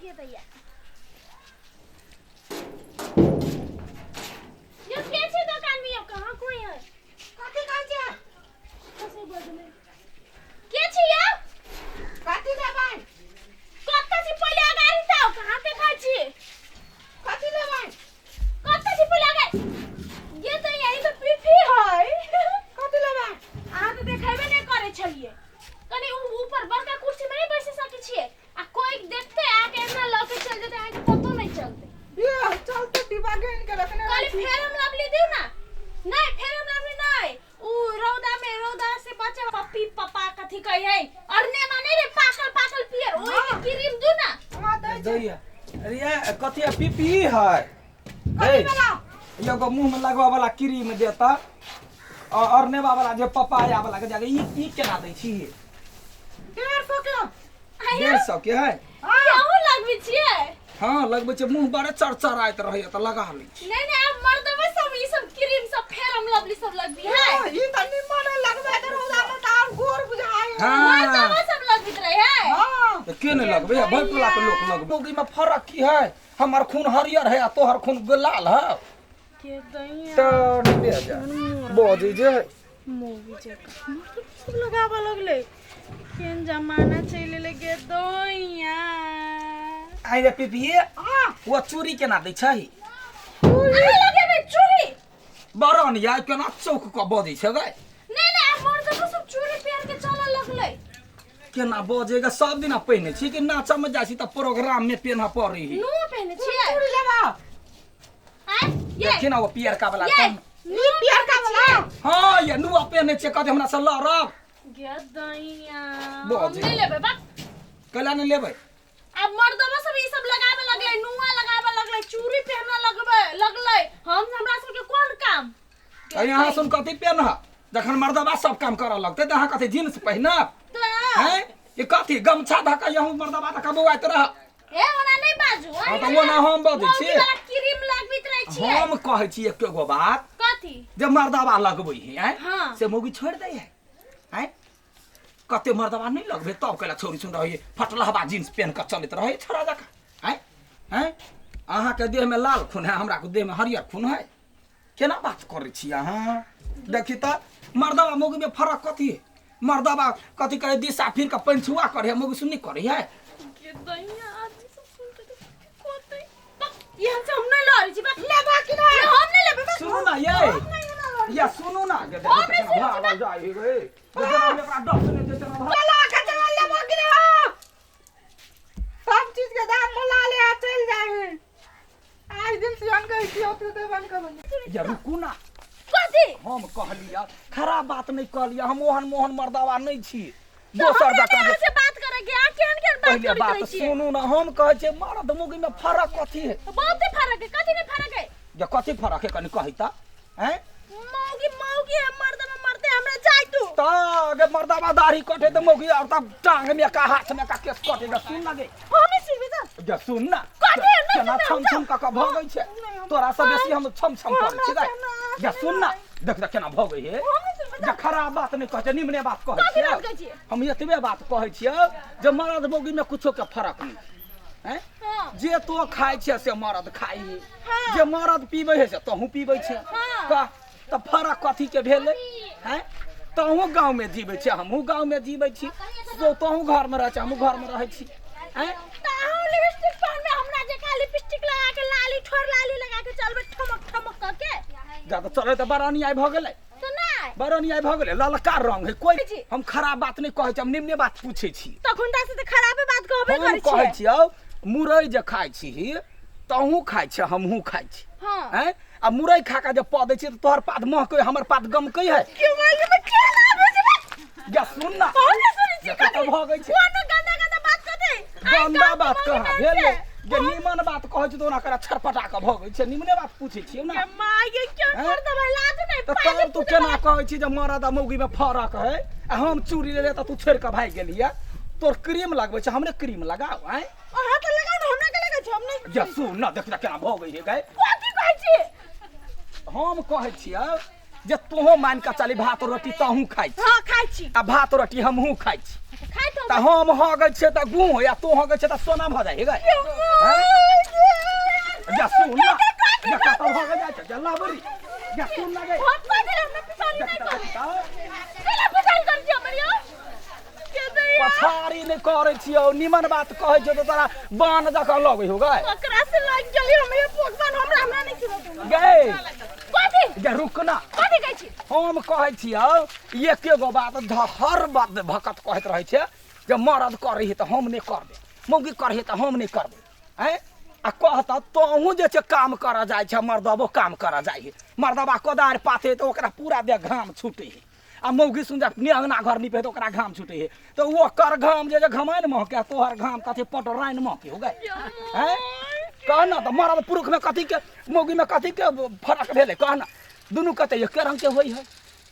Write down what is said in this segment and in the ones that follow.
ये दैया ये के छै दोकान में? कहाँ कोई है? कथी कहै छै? कैसे बजले के छै यौ? कथी लेबै? कत्ता छी पहिले अगाड़ी त आउ, कहाँ देखै छी? कथी लेबै? कत्ता छी पहिले अगाड़ी? ये त यही त पीपी है। कथी लेबै? अहाँ त देखेबे नहि करै छलियै। कनि ऊ ऊपर बड़का कुर्सी में नहि बैस सकै छियै आ कोई देखते आके एना लऽ के चल जेतै, अहाँके पतो नहि चलतै। ये चलते डिब्बा गिन के रखने कहली रहै छी। फेर हम लवली दियौ ना। नहीं, फेर हम लवली नहीं, ऊ रौदा में, रौदा से बचे पप्पी पप्पा कथी कहै है अरने माने रे पाकल पाकल पियर ओइ के क्रीम दू ना। हमरा दै छै। दैया अरे ये कथी है? पीपी है। कथी वाला? एगो मुंह में लगवा वाला क्रीम देता और अरनेवा वाला जे पपाया वाला के जाके ई ई केना दै छी? 150 के। 150 के है। अहूँ लगबै छियै? हाँ, लगबै छै। मुंह बड़े चरचराइत रहैया तऽ लगा लै छी। नहीं नहीं, आब मर्दवे सब ई सब क्रीम सब फेर हम लवली सब लगबी है। ई त निमन लगबै त रौदा में त आर गोर बुझाइ है। मर्दवे सब लगबैत रहे है। हां। तऽ के नहि लगबै? भरि टोला के लोक लगबै। मौगी में फरक की है? हमर खून हरियर है आ तोहर खून लाल है। के दैया तऽ नहि दे जा बजै जे है। मूवी जकाँ मर्द सब लगाबऽ लगलै। केहन जमाना चलि एलै गे दैया। आइ रे पीपीए, वो चूड़ी केना दै छै? अहाँ लगेबै चूड़ी? बरन या केना चौक कऽ बजै छै गै। नहीं नहीं, आब मर्द सब चूड़ी पहिर के चलऽ लगलै। केना बजेगा? सब दिना पहिने छी कि नाचा में जाइ छी तऽ प्रोग्राम में पेन्ह पड़ै है। नुआ पहिने छियै? चूड़ी लेबा? आँय ये। देखी ना वो पियरका वाला। ये तम ई पियरका वाला? हाँ, ये नुआ पहिने छियै, कहते हमरा से लड़ब। गे दैया, हम बजै। नहीं लेबै बा। कैला नहि लेबै? आब मर्दवा सब ई सब लगाबे लगलै, नुआ लगाबे लगलै, चूड़ी पहने लगबै लगलै। हम हमरा सबके कोन काम? तऽ यहाँ सुन, कथी पेन्ह? जखन मर्दबा सब काम करऽ लगतै तऽ अहाँ कथी जींस पहिनब? तऽ हैं, ई कथी गमछा धऽ कऽ यहूँ मर्दबा धऽ कऽ बौआइत रह। ए, ओना नहीं बाजू। हाँ, तऽ ओना हम बजै छी। मौगी वाला क्रीम लगबैत रहै छियै। हम कहै छी एके गो बात। कथी? जे मर्दबा लगबै है आँय, हाँ। से मौगी छोड़ि दै है आँय? कते मर्दबा नहि लगबै तब कैला छौरी सुन रहै फटलहबा जींस पेन्ह कऽ चलैत रहै छोड़ा जकाँ आँय? आँय, अहाँके देहमे लाल खून है, हमरा के देहमे हरियर खून है। केना बात करै छी अहाँ? देखी तऽ मर्दबा मौगीमे फरक कथी है? मर्दबा कथी करे दिशा फिर कऽ पंछुआ करे है, मौगी सुननी करे है। गे दैया, आदमी सब सुनते तऽ कथी कहतै? बक, ई हमसे हम नहीं लड़ै छी बक। लेबा कि नै? ये हम नहीं लेबै बक। सुनू ना ये या सुनू ना गे, हम नहि सुनै छी। भागल जाइ हे गे। जे जेना हम एकरा डस नहि देतै ना भाग। चला के चला, लेबा कि नै? सब चीज के दाम मोला ले आ चल जाए है। आज दिन सियान गई थी होती देवन के बने। या रुकू ना। कथी? हम कहलियै खराब बात नहि कहलियै। हम ओहन मोहन मर्दावा नहि छी तऽ दोसर हमरा जकाँ अहाँ जे से बात करे के आ केहन केहन बात पहिले करैत बात रहै छियै? सुनू ना। हम कहै छियै मर्द मौगी में फरक कथी है? बहुते फरक है। कथी नहीं फरक है? जे कथी फरक है, कनि कही तऽ हैं? मौगी मौगी है, मर्द में मरते हमरा जाय तू। तऽ गे मर्दावा दाढ़ी कटे तऽ मौगी और तब टांग में का हाथ में का केस कटे गे। सुन ना गे। हम नहीं सुनबे तऽ। गे सुन ना। कथी? नहि केना सुनबै छम हम। छम कऽ कऽ भगै छै? तोरा से बेसी हम छम छम करै छी गे। गे सुन ना, देख देख केना भगै हे। हम नहीं सुनबै। जे खराब बात नहि कहै छै, निमने बात कहै कथी बात छियै। कहै छियै? हम एतबे बात कहै छियै जे मर्द मौगी में कुछो के फरक नहि हैं। जे तो खाइ छै से मर्द खाइ है। जे मर्द पीबै है से तोहूँ पीबै छै। कह तऽ फरक कथी के भेलै हैं? तोहूँ गाँव में जीबै छै, हमहूँ गाँव में जीबै छी। तो तोहूँ घर में रहै छै, हमहूँ घर में रहै छी हैं। तऽ अहाँ लिपस्टिक पहनबै, हमरा जकाँ लिपस्टिक लगा के, लाली ठोर लाली लगा के चलबै ठमक ठमक कऽ के? जा तऽ चलै तऽ बड़ अन्याय भऽ गेलै। तऽ नहि। बड़ अन्याय भऽ गेलै। ललका रंग है कोई। जी। हम खराब बात नहि कहै छी, हम निम्ने बात पूछै छी। तखन से तऽ खराबे बात कहबे हम करै कहै छियै। छियौ, मुरई जे खाइ छी तहूँ खाइ छै, हमहूँ खाइ छी। हैं, आ मुरई खा कऽ जे पऽ दै छियै तऽ तोहर पात महकै, हमर पात गमकै है। क्यों माय में खेल आबै छै बा? या सुन ना। हम नहि सुनै छी। जे कतऽ भगै छै? कोनो गंदा गंदा बात कहतै। आइ गंदा गाँव के बात मौगी कहाँ नाम भेलै? से। जे नीमन बात कहै छै तऽ ओना करा छरपटा कऽ भगै छै। निमने बात पूछै छियौ ना। के माय गे, क्यों हैं? मर्द भाई लाज नहीं तऽ पानी तब तू पूरे केना वाला- कहै छी जे मरद आ मौगी में फरक है? आ हम चूड़ी लेले तऽ तू छोड़ि कऽ भागि गेलियै। तोर क्रीम लगबै छै, हमरे क्रीम लगाओ आँय? अहाँ तऽ लगाउ ने, हमरा के लगै छै? हम नहि। जे सुन ना, देख केना भगै हे गै। कथी कहै छी? हम कहै छियौ जे तोहो मान कऽ चली भात रोटी तहूँ खाइ छी। हाँ, खाइ छी। आ भात रोटी हमहूँ खाइ छी। खाइ तो तऽ हम हगै छियै तऽ गुह या तू हगै छै तऽ सोना भऽ जाइ गै जा सुन ना जा कतऽ हगै जाइ छै जा लाबरी जा सुन ना गै हम कह देले हमरा पिसारी नहीं करे केला पिसारी कर छियै हमर यौ के दैया पछाड़ी नहि करै छियौ निमन बात कहै छियौ तऽ तोरा बान जकाँ लगै हौ गै ओकरा से लागि गेली हम ये भगवान हमरा हमरा नहीं सुनत गै कथी जा रुक ना कथी कहै छी हम कहै छियौ एके गो बात हर बात भकत कहैत रहै छै जे मरद करै है तऽ हम नहि करबै मौगी करै है तऽ हम नहि करबै आँय आ कहता तोहूँ जे छै काम करऽ जाइ छै मर्दबो काम करऽ जाइ है मर्दबा कोदारि पाथे तऽ ओकरा पूरा देह घाम छूटै है आ मौगी सुन अपने अङ्गना घर निपे तऽ ओकरा घाम छूटै है तऽ ओकर घाम जे घमाइन महके तोहर घाम कथी पटराइन महके हो गए आँय कह ना तऽ मरद पुरुषमे कथीके मौगीमे कथीके फरक भेलै कह ना दुनू कते एके रङ्गके होइ है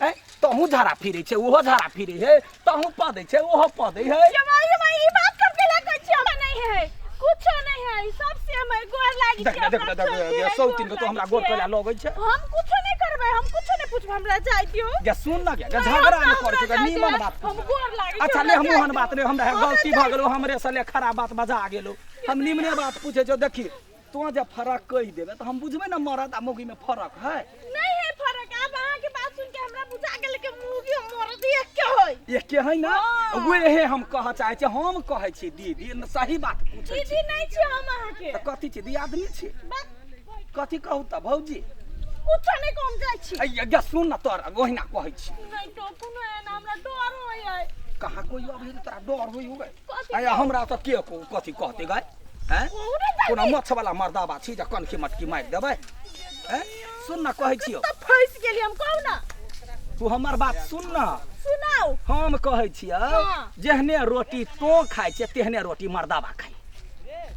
आँय तहूँ झाड़ा फिरै छै ओहो झाड़ा फिरै है तहूँ पदै छै ओहो पदै है ये माई ये माई ई बात कर के लगै छी हमरा नहीं है कुछो नहीं है ई सब से हमर गोर लागि देख छै देख देख देख सौ तीन के तो हमरा गोर कैला लगै छै हम कुछो नहीं करबै हम कुछो नहीं पूछबै हमरा जाय दियौ गे सुन ना गे झगड़ा नहीं करै छै नीमन बात हम गोर लागि अच्छा ले हम ओहन बात नहीं हमरा गलती भऽ गेलो हमरे से ले खराब बात बजा गेलो हम निमने बात पूछे छौ देखी तो जे फरक कहि देबे तऽ हम बुझबै ने मरद आ मौगी में फरक है नहीं है फर्क अब अहाँ के बात सुन के हमरा बुझा गेल कि मुगी हम मरद एके होय एके है ना हाँ। वेहे हम कहऽ चाहै छी हम कहै छी दीदी न सही बात पूछै छी दीदी नहीं छी हम अहाँ के तऽ कथी छी दियादनी छी बात कथी कहू तऽ भौजी कुछो नहीं कम जाइ छी ऐ गे सुन न तोर ओहिना कहै छी नहीं तो कोनो एना हमरा डर होय है कहाँ कोई अबै है तऽ तोरा डर होइ हो गए कथी ऐ हमरा तऽ के कथी कहतै गए हैं कहू ने कोनो जल्दी। मच्छ वाला मर्दाबा छी जे कनखी मटकी मारि देबै हैं सुन न कहै छियौ तऽ फंसि गेली हम कहू ना तू हमर बात सुन न सुनाउ हम कहै छियौ हाँ। जेहने रोटी तों खाइ छै तेहने रोटी मर्दाबा खाइ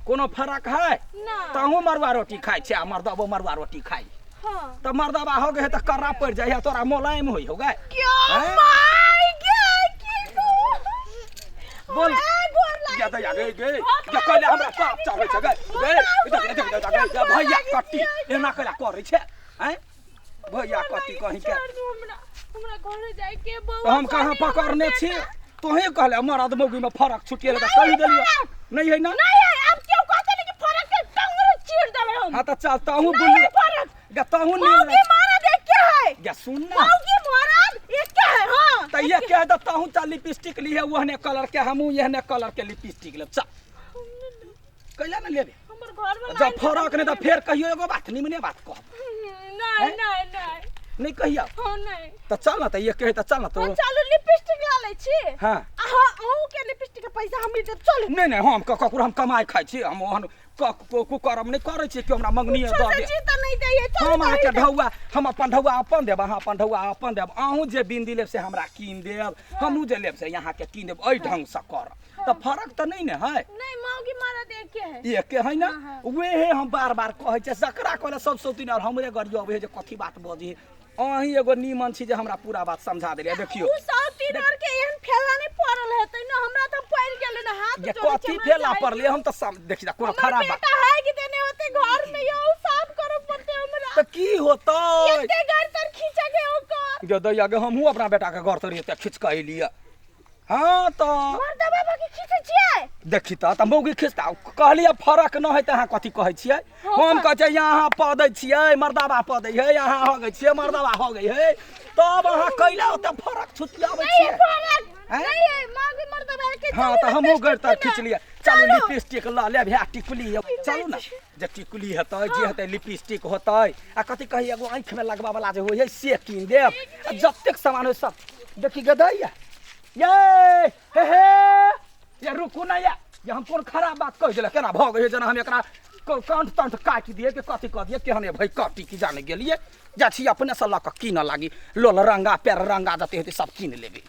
कोनो फरक है ना तहूँ मरुआ रोटी खाइ छै आ मर्दबो मरुआ रोटी खाइ हाँ तऽ मर्दबा हो गए तऽ कर्रा पड़ि जाइ है तोरा मोलायम होइ हो गए क्यों हैं? माय गे की तू बोल। हमरा गोर लागि या दैया गे गे हमरा या कहले हमरा गोर पाप लागि चढ़ै छै छै। गे गे हमरा देख देख गोर देख लागि देख छै, भैया गोर कट्टी लागि छै। एना कैला करै छै हैं भैया कट्टी कहीं के छोड़ दू हमरा हमरा घरे जाय के बौआ तऽ हम कहाँ सोनी हमर पकड़ने छी बेटा। तोहे कहले मरद मौगी में फरक छुटि गेलै तऽ नहीं कहि है देलियै फरक। नहीं है ना नहीं है अब क्यों कहते नहीं कि फरक के टंगरे चीर देबै हम हाँ तऽ चल तहूँ नहीं बुल्लू है फरक गे तहूँ मौगी मरद एके है गे सुन ना मौगी मरद एके है हाँ तऽ ये कह दे तहूँ चल लिपस्टिक लिहे ओहने कलर के हमहूँ एहने कलर के लिपस्टिक लेब चल कैला ने लेबे हमर घर वाला जब फरक नहीं तऽ फेर कहियो एगो बात निमने बात कहब नहीं हैं? नहीं नहीं नहीं कहियो हाँ नहीं तऽ चल ना तऽ ये कहे तऽ चल ना हम तो चलू लिपस्टिक ला लै छी हाँ अहाँ अहूँ के लिपस्टिक के पैसा हम देब चलू नहीं नहीं हम ककरो हम कमाइ खाइ छी हम ओहन कुकर्म नहि करै छी कि हमरा मंगनीये दऽ दे जी तऽ नहि दैये चलू हम अहाँके तऽ ही ढौआ हम अपन ढौआ अपन देब अहाँ अपन ढौआ अपन देब अहूँ जे बिन्दी लेब से हमरा कीन देब हमहूँ जे लेब से अहाँके कीन देब एहि ढङ्गसँ करब तऽ फरक तऽ नहि ने है नहीं मौगी मरद एके है एके है ना हाँ, वेहे हम बार बार कहै छियै जकरा कहले सब सौतीन और हमरे गरियो अबै है जे कथी बात बजी अहीं एगो नीमन छी जे हमरा पूरा बात समझा देलियै देखियौ उ सब तीन और के एहन फेला नहीं पड़ल हेतै ना हमरा तऽ पड़ि गेलै ना हाथ जे जोड़ै छी, कथी हमरा फेला जाय पड़लै हम तऽ देखी कोनो हमर खराब बात बेटा है कि देने होते घर में यौ साफ करऽ पड़ते हमरा तऽ की होतै एते घर तर खींचे के ओकर गे दैया गे हमहूँ अपना बेटा के घर तर एते खींच कऽ अयलियै हँ तऽ मर्दा बाबा के खींचे छियै देखी तऽ तऽ मौगी खिस्ता कहलियै फरक न है तऽ अहाँ कथी कहै छियै हँ, हम कहै छियै अहाँ पदै छियै मर्दाबा पदै है अहाँ हगै छियै मर्दाबा हगै है तब अहाँ कैला ओते फरक छुटियाबै नहीं है छियै फरक हैं? नहीं है मौगी मर्दा बाबा के हँ चलू तऽ ना हमहूँ गैर तर लिपस्टिक खींच ना। लिअ चलू चलू। लिपस्टिक लऽ लेब हे टिकुली है चलू ने जे टिकुली हेतै जे हेतै लिपस्टिक होतै आ कथी कही एगो आँखिमे लगबा वाला जे होइ है से कीन देब आ जतेक सामान होइ सब देखी गदैया ये हे हे ये रुकू ना ये ये हम कोन खराब बात कहि देलक केना भऽ गेलै जेना हम एकरा कंठ तंठ काटि दिए कि कथी कऽ दिए केहने भई कटी की जाने गेलिए जा छी अपने से लऽ कऽ कीनऽ लागी लोल रंगा पैर रंगा जते हेतै सब कीन लेबै।